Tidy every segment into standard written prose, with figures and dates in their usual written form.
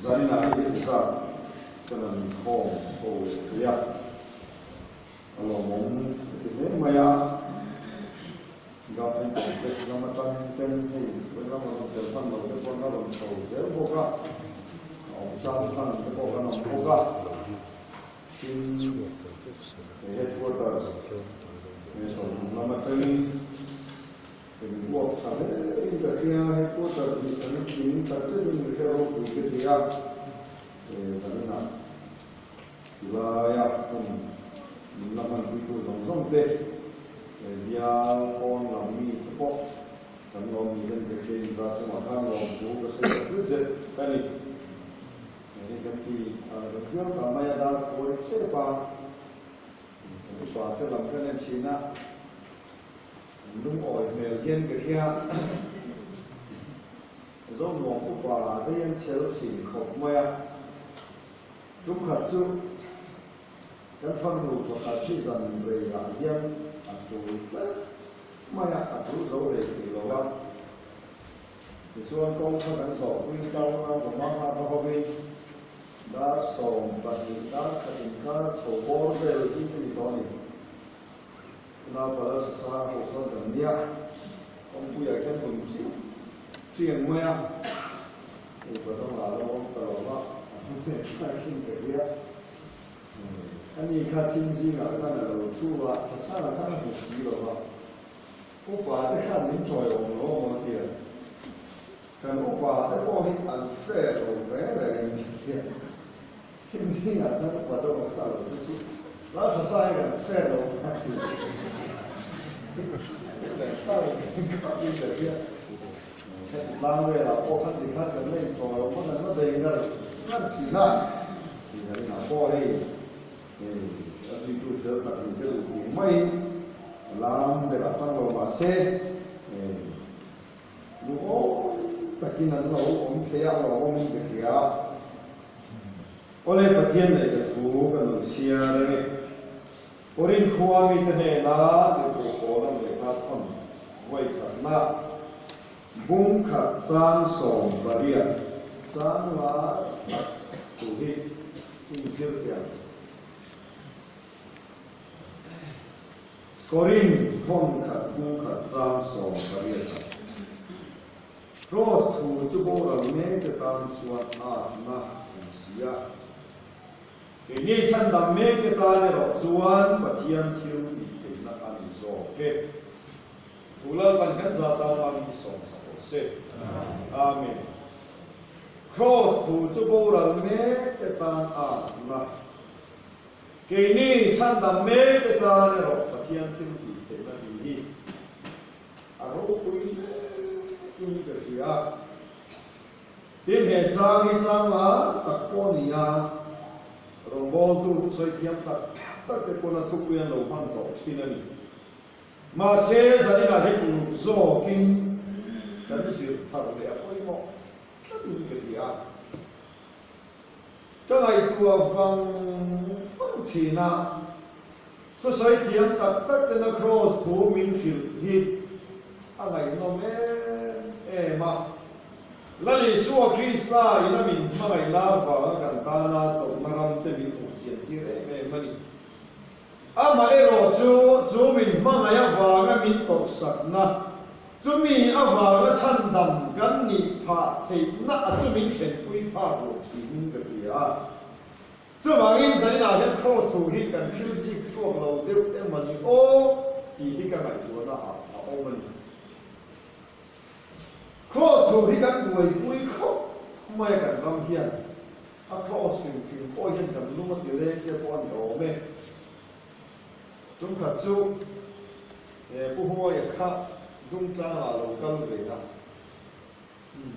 Zaninah hi heti zat kan han inkhawm ho leh thei a, a lawmawm ka ti hle mai a. Government Complex lam atang ten hei ram a rawn tel hman lo te pawh an la rawn chho zel bawk a, a awm chang hman te pawh kan awm bawk a. Tin, he Headquarters he sawmhnih lam atangin Eng uak tha hle in ka hria, headquarter nih kan tling tak zetin ka hria ropui ka ti a, he zaninah tilaia hun min la hmanpuitu zawng zawng te, he bial pawn lam mi te pawh kan lawm ni hian ka hria in za chungah khan lawmthu ka sawi tak zet zet a ni. Hei kan ti kan piang ta mai a, dar kuai chep a, kan upa te lam kan en thin a. Lungawi hmel hian ka hria. Zonuam upa te hian chel thin khawp mai a. Tumkhat chu kan farnu pakhat hi zan reiah hian a tul tlat mai a, a tul zo rei thei lo a. Tichuan kawngkha kan zawhpui tlang a, Bawmanga ka hawin dar 12 dar khat inkar chho bawr vel hi ka ni tawh a ni. Tunah pala hre sang ho sawn kan nia, kawngpuiah khian kum chiang chiang mai a, hei patawng ah lo awm ta lo va, a hmu leh thlai khin ka hria. Ani kha thim zingah khan a lo thu a, tha sang ah khan a hmu si lo va, upa te khan min chawi awm lo a maw tia, kan upa te pawh hi an fair lo reng reng in ka hria. Thim zingah khan upa deuh ang kha lo chu chu la tha sa hi kan fair lo a ti. Leh sa in kan kap in ka hria. Heti tlang velah pawh khan ti khan kan la inchawi lo pawn an la bei ngar ngar thin a. Ti kan inah pawh hei hei a zuitu fel tak ni te duh tur maiin a lam berah tang lo mah se hei Lungawi takin an lo awm thei a, lo awmin ka hria. Awle Pathian leh ka thu ka lo chhiar a ni. Korin khua mite hnena tirhkoh Paula lehkha thawn vawi khatna bung khat chang 18 chang lai tak thu hi inzir teh ang. Korin thawn khat bung khat chang 18 ah Kraws thu chu boral mek te tan chuan atna an si a. Keini chhandam mek te tan erawh chuan Pathian thil tih theihna a ni zawk e. Thu Lalpan kan za tan hmangin i sawm sak rawh se. Amen. Kraws thu chu boral mek te tan atna. Keini chhandam mek te tan erawh Pathian thil tih theihna tih hi a ropui hle in ka hria. Tin, he chang hi chang lar tak pawh a ni a, rawngbawltu thusawi thiam tak tak te pawn a thupui an lo hman tawh thin a ni. Mahse, zaninah hi uluk zawkin kan zir thar leh a pawimawh tlatin ka hria. Ka ngaihtuah vang vang thin a, thusawi thiam tak tak tena Kraws thu min hrilh hi a ngaihnawm em em a. Lal Isua Krista ina min hmangaihna avanga kan tana tawrhna ram te min hmuh chian tir em em a ni. Amaherawh chu, chu min hmangaih avanga min tawrhsakna, chumi avanga chhandam kan nih phah theihna a chu min thlenpui phak lo thinin ka hria a. Chuvangin zaninah hian Kraws thu hi kan thil zik tluak lo deuh em a ni aw tih hi ka ngaihtuahna ah a awm a ni. Kraws thu hi kan buaipui khawp mai a kan ram hian. A cross hrim hrim pawh hian kan lung a ti reng te pawh a ni awm e. Chungkhat chu he Pu Huaia kha Dungtlangah a lo kal ve a. Umm.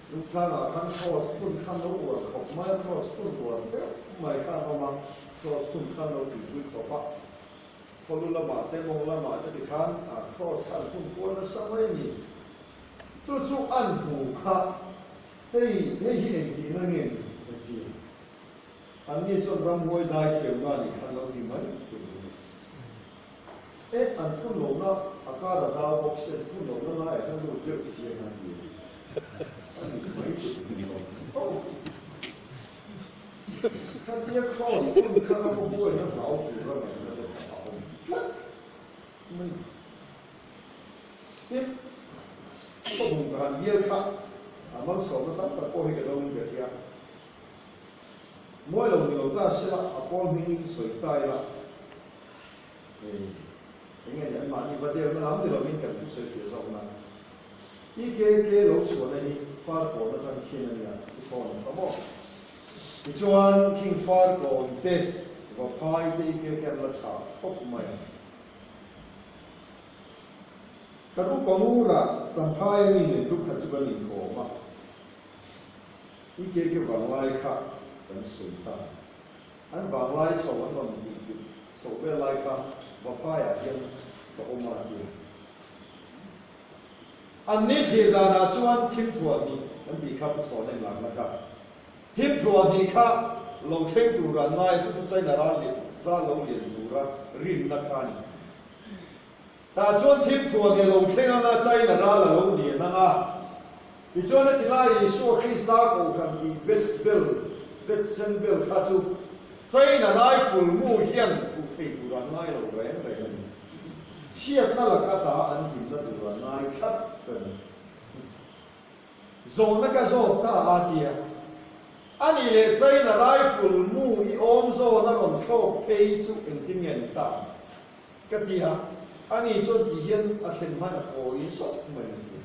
Dungtlangah khan cross phun khan lo uar khawp mai a, cross phun uar deuh mai kha an awm a, cross phun khan lo tuipui khawp a. Khawlu lamah te mawng lamah te tikhan cross kha an phun kual nasa mai a ni. Chu chu an hmu kha Hei, hei hi engtihna nge ni? a ti. Anni chuan ramhuai dai theuhna a nih kha an lo ti mai tur a ni. E, an phun lohna a kar a zau bawk se, an phun lohna laiah hian lut zeuh siam an ti a ni. A ni mai. kut min rawn ti fo. Khatia cross phun kha ram huaina hlau tura ngaihna te kha a awm tlat mai. Tin, khawbung ka han bial kha a malsawmna tam tak pawh hi ka dawngin ka hria. Mawi lo ni lo ta sela a pawl hmingin sawi ta ila hei eng nge ni anmahni va deuhna lam ni lovin kan thusawi fiah zawkna EKK lo chhuahna hi far kawn atang khian a nia i phone ang kha maw? Tichuan khing far kawn te vaphai te EKK an la tha khawp mai a. Kan upa ngura Champhai a mi nen tuk khat chu kan inkawm a. I ke ke vanglai kha kan sawi ta. An vanglai chho an rawn tih dik chho vel lai kha Vaphaiah hian ka awm a ti a. An ni thlir danah chuan thim thuah hnih an tih kha Pu Chhawn en lakna kha. Thim thuah hnih kha lo thleng tur an ngai a, chu chu China ral leh ral lo lian tura rinna kha a ni. Tah chuan thim thuah hnih lo thleng anga China ral a lo lian anga. Tichuan heti lai Isua Krista kohhran tih bet bel, bet sen bel kha chu China rifle mu hian fuh thei tur an ngai lo reng reng a ni. Chhiatna laka ta an himna tur an ngai tlat a ni. Zawhna ka zawt ta a tia. Ani leh China rifle mu i awm zawn a rawn thlawk phei chu engtin nge ni ta ang? Ka ti a, ani chuan ti hian a thlen hman a kawi zawk mai a ti.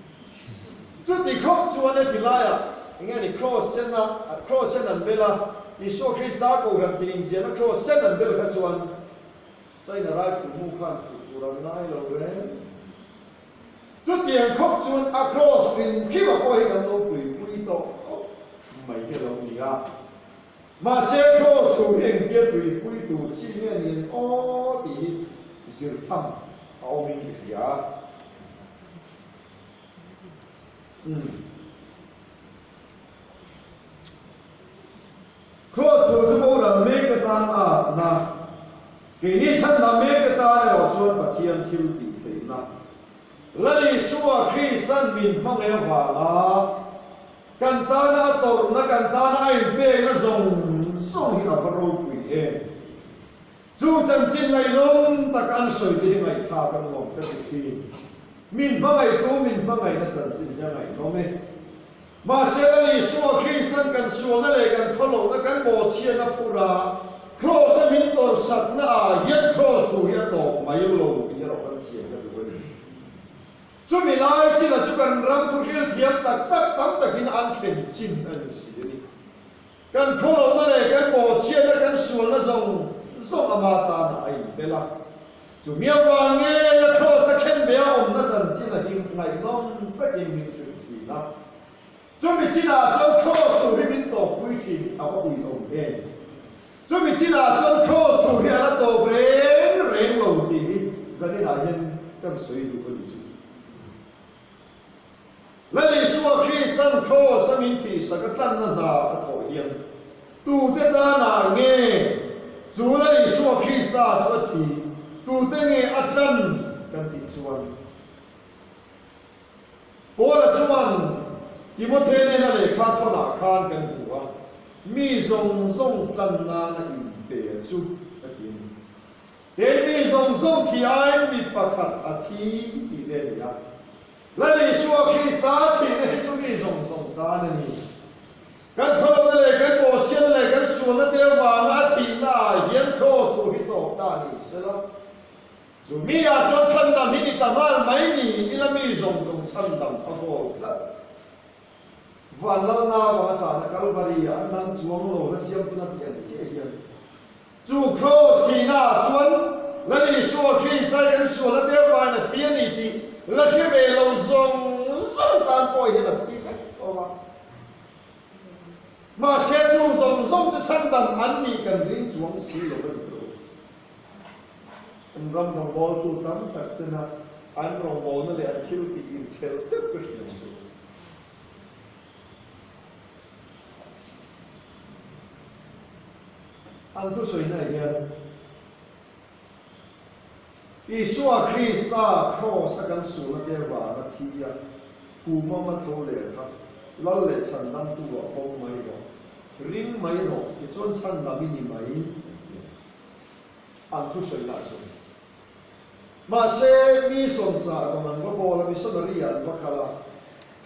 Chuti khawp chuan heti laiah eng nge ni Kraws sen a, Kraws sen an bel a, Isua Krista Kohhran tih inziahna Kraws sen an bel kha chuan China rifle mu khan fuh tur an ngai lo reng. Chutiang khawp chuan a Kraws hrim hrim a pawh hi kan lo tuipui tawh khawp mai hi a lo ni a. Mahse Cross chu hi engtia tuipui tur chi nge ni an aw tih hi zir tham a awmin ka hria. Umm. Cross chu chu boral mek atan a atna, keini chhanna mek atan erawh chuan Pathian thil tih theihna Lal Isua Kristan min hmangaih avanga Kan tana a tawrhna, kan tana a inpekna zawng zawng hi a va ropui em? Chu chanchin ngaihnawm tak an sawi te hi ngaihthlak a nuam ka ti thin. Min hmangaihtu min hmangaihna chanchin hi a ngaihnawm e. Mahse Lal Isua Kristan kan sualna leh kan khawlohna kan bawhchhiatna phura Kraws a min tawrhsatna ah hian Kraws thu hi a tawp mai lo tih erawh kan chian ka duh a ni. Chumi lai chinah chu kan ram thuhril thiam tak tak tam takin an thlen chin a ni si a ni. Kan khawlohna leh kan bawhchhiatna kan sualna zawng zawng ama tanah a inbel a. Chumi avang ngei a Kraws a khen ve a awmna chanchin a him ngaihnawm takin min hrilh thin a. Chumi chinah chuan Kraws tur hi min tawppui thin a va uiawm em. Chumi chinah chuan Kraws thu hi a la tawp reng reng lo tih hi zaninah hian kan sawi duh a ni chu. Lal Isua Kristan Kraws a min thihsak a tlanna hna a thawh hian tute tanah nge chu Lal Isua Krista chu a thih, tute nge a tlan kan tih chuan Paula chuan Timothe nena lehkha thawnah khan kan hmu a, mi zawng zawng tlan nana inpe chu a ti a ni. Tin, mi zawng zawng thi aiin mi pakhat a thi tih te a ni a. Lal Isua Krista thihna hi chu mi zawng zawng tan a ni. Kan khawlohna leh kan bawhchhiatna leh kan sualna te avanga a thihna ah hian Kraws thu hi tawp ta ni sela. Chu mi ah chuan chhandam hi ni ta nghal mai ni ila mi zawng zawng chhandam a hawl tlat. Van Lalna avanga tana Kalvari ah an dang chuang lo hla siam tuna tih ang chiah hian chu Kraws thihna ah chuan Lal Isua Krista i kan sualna te avangin a thi a ni tih la hre ve lo zawng zawng tan pawh hian a thi vek tho a. Mahse chung zawng zawng chu chhandam an nih kan ring chuang si lo a ni tawh. An ram rawngbawltu tam tak tena an rawngbawlna leh an thil tih inchhel deuh ka hria chu. An thusawina hian Isua Krista Kraws a kan sualna te avanga thi a, fum a ma tho leh kha. Lal leh chhandamtu ah pawm mai rawh, ring mai rawh, tichuan chhandam i ni mai, an ti a. An thusawi lah chu. Mahse, mi sawmsah rawng an va bawl a, missionary ah an va kal a,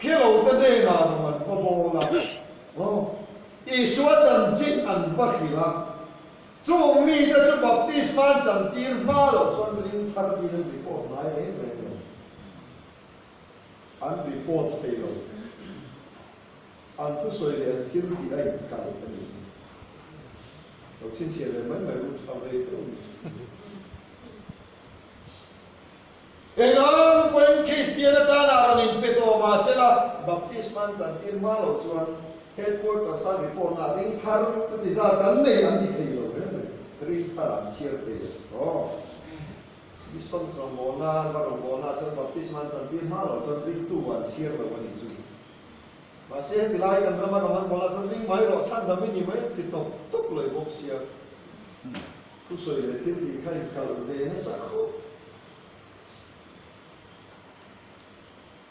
Khelo te hnenah rawng an va bawl a, Isua chanchin an va hrilh a, Chung mite chu baptisma an chantir hma loh chuan ring thar tiin an report ngai reng reng lo. An report thei lo. An thusawi leh an thil tih a inkalh a ni chu. Lo chhinchhiah ve mai mai ru tha ve deuh a ni. Engang pawhin Kristian atana rawn inpe tawh mah sela, baptisma an chantir hma loh chuan headquarters a report ah ring thar chuti zat kan nei an ti thei lo reng reng. Ring thar an chhiar thei lo. Aw. Mission rawngbawlna, va rawngbawlna chuan baptisma an chantir hma loh chuan ringtu an chhiar lo a nih chu. Mahse heti lai kan rama rawng an bawlna chuan ring mai rawh, chhandam i ni mai an ti tawp tawp lo i bawk sia. Thusawi leh thil tih kha inkalh ve nasa khawp.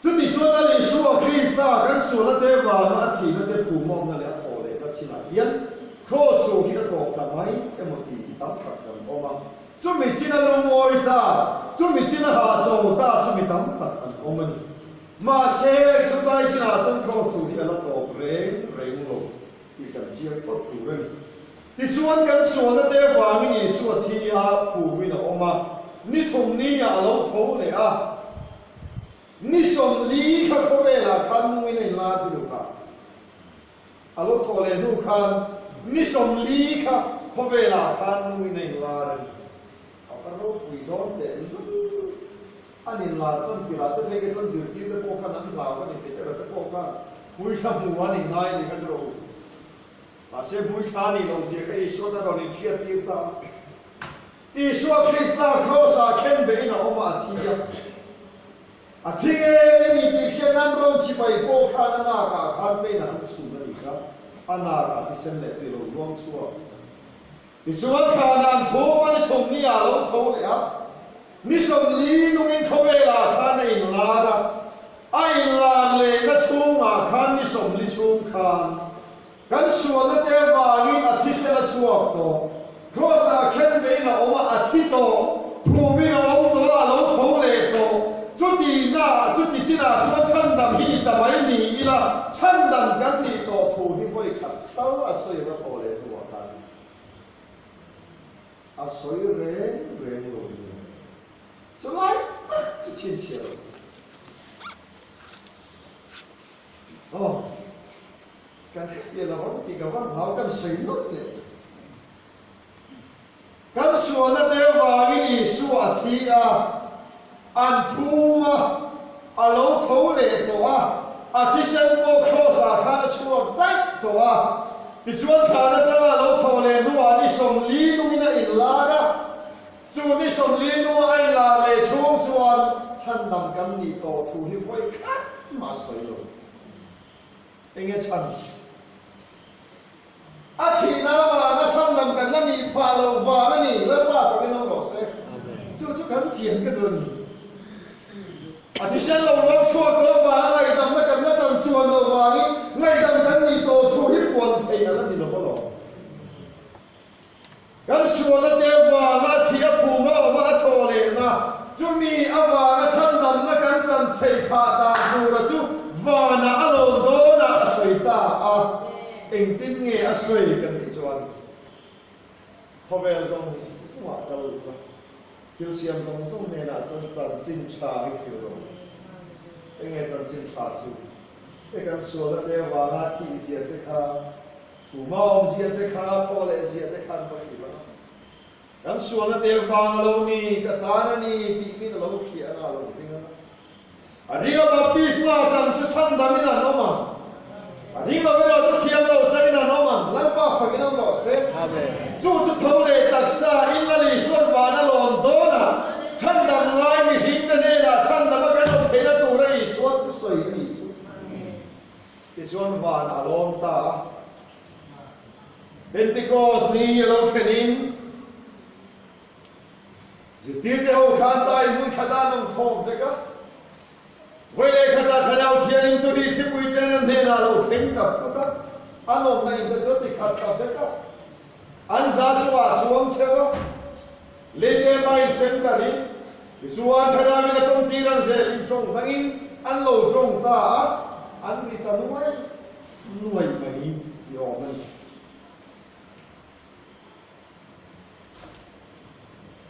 Chuti chuan a Isua Krista kan sualna te vanga a thihna te phumawmna leh a thawh lehna chinah hian Kraws chu hi a tawp ta mai emaw tih hi tam tak kan awm a. Chumi chin a lungawi ta, chumi chin a hahchawl ta chu mi tam tak an awm a ni. Mahse, chulai chinah chuan Kraws chu hi a la tawp reng reng lo tih kan chiang phawt tur a ni. Tichuan kan sualna te avangin Isua thi a phumin a awm a, ni thum niah a lo tho leh a, ni 40 kha khawvelah khan nungin a inlar ti ruk a, a lo thawh leh hnu khan ni 40 kha khawvelah khan nungin a inlar a ni. A va ropui dawn teh lul a ni lar tawn tirah te phei kha chuan zirtir te pawh khan an hlau a ni, Petera te pawh khan puithla hmu a ni ngai ni kha rawh u. Mahse hmuithla nih loh zia kha Isua'n a rawn inhriattir ta a. Isua Krista Kraws-ah khenbehin a awm a, a thi a. A thi ngei a ni tih hriat nan rawn sipai pawh khan a nakah khan fein a han chhun a nih kha. A nakah thisen leh tui lo zuang chhuak. Tichuan thlan an phum a ni thum ni ah lo tho leh a, ni 40 nungin khawvelah khan a inlar a, a inlar lehna chhungah khan ni 40 chhung khan kan sualna te avangin a thisel a chhuak tawh, Kraws-ah khen vein a awm a, a thi tawh, phumin a awm tawh a, a lo tho leh tawh, chuti na chuti chinah chuan chhandam hi ni ta mai ni ila, chhandam kan nih tawh thu hi vawi khat Tal a sawi va tawh leh hnuah khan a sawi reng reng lo nia. Chulai tak chu chhinchhiah lo. Aw, kan hrefiah lo ang tih ka van hlau kan sawi nawlh leh. Kan sualna te avangin Isua a thi a, an phum a, a lo tho leh tawh a, a thisen pawh Kraws-ah khan a chhuak daih tawh a. Tichuan thlan atanga a lo tho leh hnuah ni 40 nungin a inlar a, chu ni 40 nunga a inlar leh chhung chuan chhandam kan nih tawh thu hi vawi khat mah a sawi lo. Enge chhan? A thihna avanga chhandam kan la nih phah loh vang a ni, Lalpa fakin awm rawh se. Chu chu kan chian ka duh a ni. A thisen lo ruang chhuak tawh avanga ngaihdamna kan la chan chuan loh vangin ngaihdam kan nih tawh thu hi puan theih a la ni lo alawm. Kan sualna te avanga thih a phum a awm a, a thaw lehna, chumi avanga chhandamna kan chan theih phah dan tura chu vanah a lawm dawnah a sawi ta a. Engtin nge a sawi kan tih chuan khawvel zawng zawngah kal lut la, thil siam zawng zawng hnenah chuan chanchin tha hi thil rawh. Enge chanchin tha chu? He kan sualna te avanga thih zia te kha Tuma awmzia te kha thaw leh zia te khan va hrilh ang a, kan sualna te vang a lo ni, ka tan a ni tih min a lo hria anga a lo ring ang a. A ring a baptisma chang chu chhandam in an awm ang, a ring lo erawh chu thiam lo chang in an awm ang, Lalpa fak in awm rawh se. Chu chu tho leh taksa in Lal Isuan van a lawm dawn a, chhandam ngai mihring te hnenah chhandam a kan awm theihna tura Isua thusawi a nih chu. Tichuan van a lawm ta a. Pentecost ni a lo thlenin zirtirte ho khan zai hmun khat ah an awm khawm vek a. Vawi leh khat ah Thlarau Thianghlim chu ri thlipui ten an hnenah lo thleng ta phut a, an awmna in te chu a ti khat ta vek a. An za chungah a chuang theuh a, leite hmain sem ta ring. Tichuan Thlarauin a tawng tir ang zelin tawng dangin an lo tawng ta a, an ri ta nuai nuai mai ni awm a ni.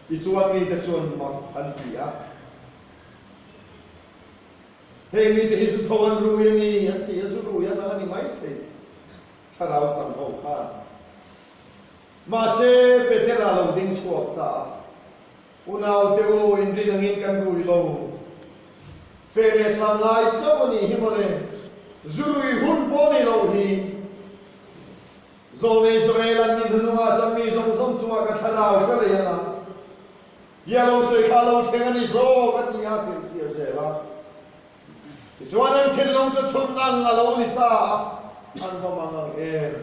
Tichuan mite chuan mak an ti a, Heng mite hi zu tho an rui a ni, an ti a, zu rui an ang a ni maithei, thlarau chang ho khan. Mahse, Petera lo ding chhuak ta a, Unaute u, inrin angin kan rui lo. Fe leh sam lai chauh a nih hi mawle, zu rui hun pawh ni loh hi. Zawlnei Joel an ni hnunungah chuan mi zawng zawng chungah ka thlarau ka lei ang a, tia lo sawi kha a lo thleng a ni zawk a ti a hrilhfiah zel a. Tichuan an thinlung chu chhun ang a lo ni ta a, an va mang ang em?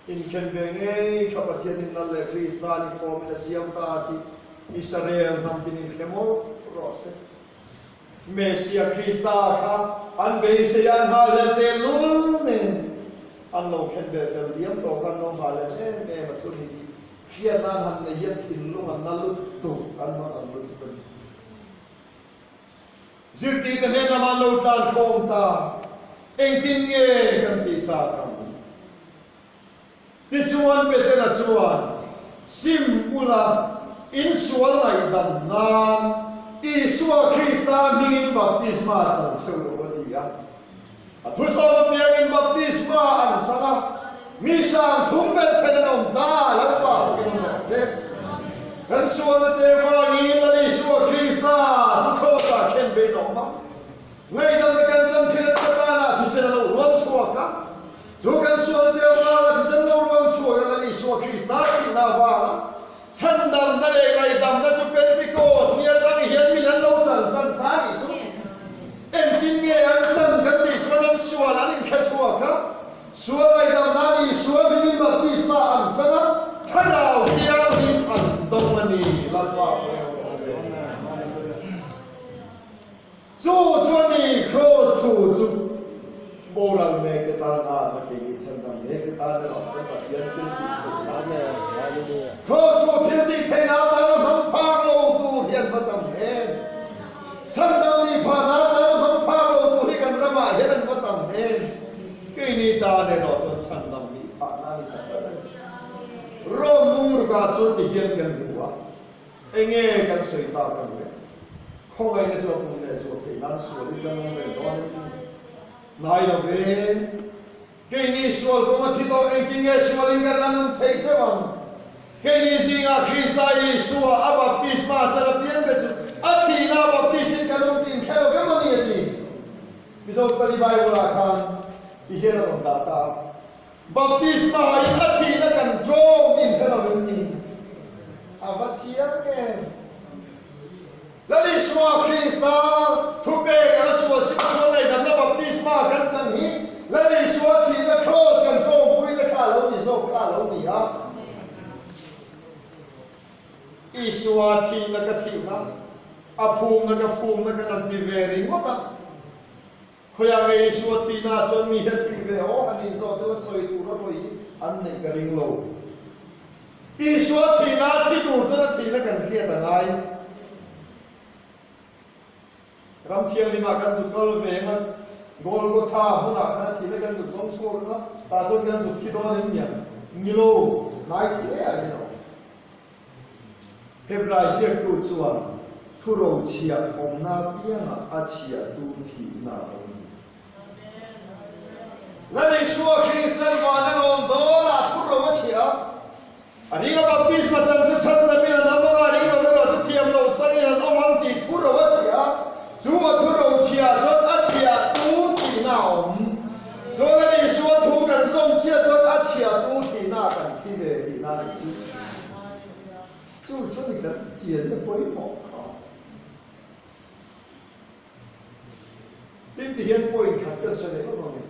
Inkhen ve ngei kha Pathianin Lal leh Krista ni fawmin a siam ta tih Israel hnam tin inhre mawlh rawh se. Mesia Krista kha an beisei a, an nghalhlel tehlul nen an lo khen ve fel diam tawh kha an lo nghalhlel em em a chu ni tih hriatna an han nei hian thinlung an na lutuk, an hmang ang lutuk a ni. Zirtirte hnen lamah an lo tlan khawm ta, engtin nge kan tih tak ang? Tichuan Petera chuan, Sim ula, in sual ngaihdam nan Isua Krista hmingin baptisma chang theuh rawh a ti a. A thusawm apiangin baptisma an chang a, mi sang thum belhchhen an awm ta, Lalpa takin awm rawh se. Kan sualna te vangin Lal Isua Krista chu Kraws-ah khen bein a awm a. Ngaihdamna kan chan thil an Satana thisen a lo ruang chhuak a, chu kan sual te avanga thisen lo ruang chhuak a Lal Isua Krista thihna avanga chhandamna leh ngaihdamna chu Pentikos ni atang hian min an lo chan tan ta nih chu. Engtin nge an chan kan tih chuan an sual an inhre chhuak a, sual ngaihdamna Isua hmingin baptisma an chang a, Thlarau Thianghlim an dawng a ni, Lalpa pawh rawh se. Chu chuan i Kraws chu chu boral mek te tan a na kei ni chhandam mek te tan erawh chuan Pathian thil tih theihna Kraws chu thil tih theihna atan a hmang phak lo tur hi an va tam em. Chhandam nih phahna atan a hmang phak lo tur hi kan ramah hian an va tam em. Keini tan erawh chuan chhandam nih phahna a ni ta tlat a ni. Rome bungrukah chuan tihian kan hmu a. Enge kan sawi tak ang le? Khawngaihna chu a pum leh zuah theih nan sual in kan awm reng dawn em ni? Hnai lo ve. Keini sual kawng a thi tawh engtin nge sual in kan la nun theih cheu ang? Keini zingah Krista Isua a baptisma chan apiang te chu a thihna a baptis in kan awm tih inhre lo em a ni a ti. Mizo Study Bible ah khan ti hian a rawn dah ta a. Baptisma in a thihna kan tlawm tih hre lo em ni? A va chiang em? Lal Isua Krista thupek a la sual sim sual ngaihdamna baptisma kan chan hi Lal Isua thihna kraws kan tlawmpuina kha a lo ni zawk kha a lo ni a. Isua thihna ka thihna, a phumna ka phumna kan han ti ve ringawt a. Khawiah nge Isua thihna chuan mi hi a thih ve aw? Han inzawh tel a sawi tur a hawi hi an neih ka ring lo. Isua thihna a thi tur chuan a thihna kan hriat a ngai. Ram thianghlimah kan zuk kal ve ang a, Golgotha hmunah khan a thihna kan zuk zawng chhuak ang a, tah chuan kan zuk thi dawn em niang? Ni lo, hnai te ah hian a awm. Hebrai ziaktu chuan thurochhiah awmna apiangah a chhiahtu thihna a awm ni. Lal Isua Kristan van a lawm dawnah thuro a chhiah a, a ring a baptisma chan chu chhandam in an awm anga ring lo erawh chu thiam lo changin an awm ang tih thuro a chhiah a, chu a thurochhiah chuan a chhiahtu thihna a awm. Chuan Lal Isua thu kan zawm chiah chuan a chhiahtu thihna kan thi ve tihna a nih chu. Chu chu ni kan chianna pawimawh kha. Tin ti hian point khat kan sawi leh vak ang e.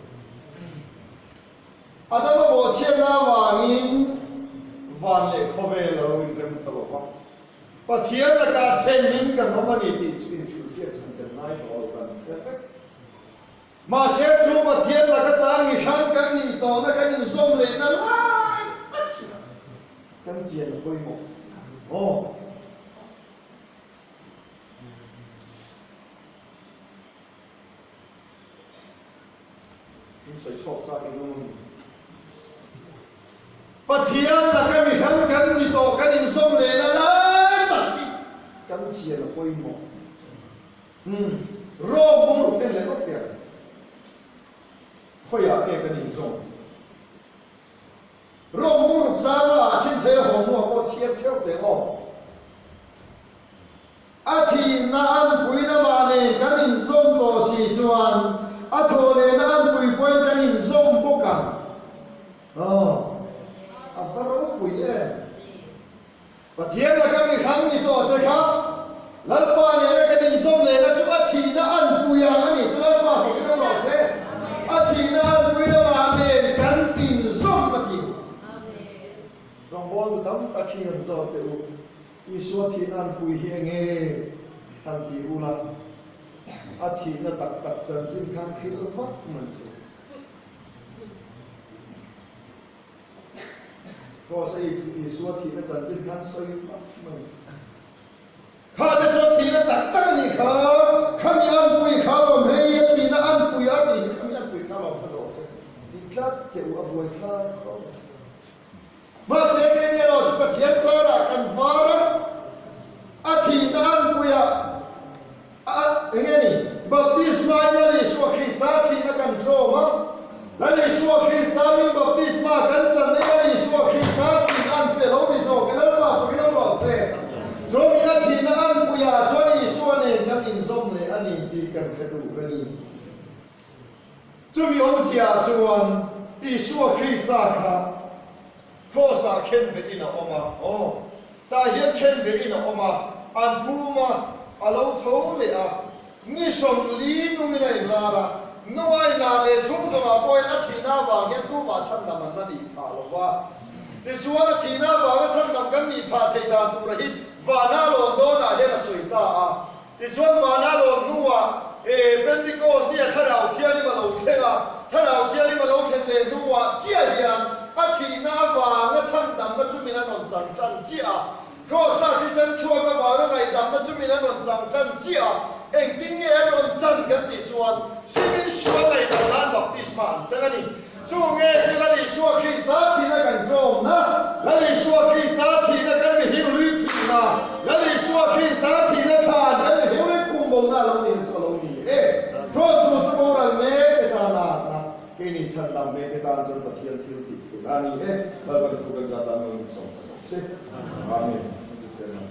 Adama bawhchhiatna avangin van leh khawvel a lo inrem ta lo va. Pathian lakah then in kan awm a ni tih chu inhrilhriat chhan kan ngai tawh lo kan hre vek. Mahse chu Pathian laka tan mi hrang kan nih tawhna kan inzawm lehna lai tak hi kan chian a pawimawh. Aw. In sawi chhuak chak in awm a ni. Pathian laka mi hrang kan ni tawh kan inzawm lehna lai tak hi kan chian a pawimawh. Umm, Rome bung ruk en leh lawk teh ang. Khawiah nge kan inzawm? Rome bung ruk changa ah chhinchhe a haw hnuah pawh chhiar theuh teh aw. A thihna an puina mahni kan inzawm tawh si chuan a thawhlehna an pui pawhin kan inzawm bawk ang. Aw, a va ropui em! Pathian laka mi hrang ni tawh te kha Lalpa nena kan inzawm lehna chu a thihna an pui ang a ni. Chu Lalpa fak in awm rawh se. A thihna an puina mahni kan inzawm a ti. Rawngbawltu tam tak hi han zawt teh u. Isua thihna an pui hi enge han ti ula, a thihna tak tak chanchin khan hrilh vak man che. Kraws a Isua thihna chanchin khan sawi vak mai. Kha te chu a thihna tak tak a nih kha, khami an pui kha lawm hei a thihna an pui a tih hi khami an pui kha lawm kha zawh che. Ti tlat teh u a buai thlak khawp. Mahse keini erawh chu Pathian zarah kan var a, a thihna an puia a eng nge ni? Baptisma in Lal Isua Krista thihna kan tlawm a, Lal Isua Krista min baptisma kan chan na Lal Isua Krista thihna an pe lo ni zawk e, Lalpa fakin awm rawh se. Chuan min a thihna an puia chuan Isua nen kan inzawm leh a ni tih kan hre duh a ni. Chumi awmzia chuan Isua Krista kha Kraws-ah khenbehin a awm a, aw, tah hian khenbehin a awm a, an phum a, a lo tho leh a, ni 40 nungin a inlar a, nung a inlar leh chhung zawngah pawhin a thihna avang hian tumah chhandam an la nih phah lo va. Tichuan a thihna avanga chhandam kan nih phah theih dan tura hi vana lawn dawnah hian a sawi ta a. Tichuan vana lawn hnuah Pentecost nia Thlarau Thianghlim a lo thleng a, Thlarau Thianghlim a lo thlen leh hnuah chiah hian a thihna avanga chhandamna chu min a rawn chang tan chiah a, Kraws-a thisen chhuak avanga ngaihdamna chu min a rawn chang tan chiah a, engtin nge a rawn chan kan tih chuan Simin Sua ngaihdam nan baptisma an chang a ni. Chu nge chu Lal Isua Krista thihna kan tlawmna, Lal Isua Krista thihna kan mihring lui thihna, Lal Isua Krista thihna thlan kan mihring lui phum bona lo nih chu a lo ni e. Kraws chu chu boral mek te tan a atna, keini chhandam mek te tan chuan Pathian thil tih theihna a ni e. Lalpan thu kan zat tan lo in sawm sak rawh se. Amen. Chu chairman.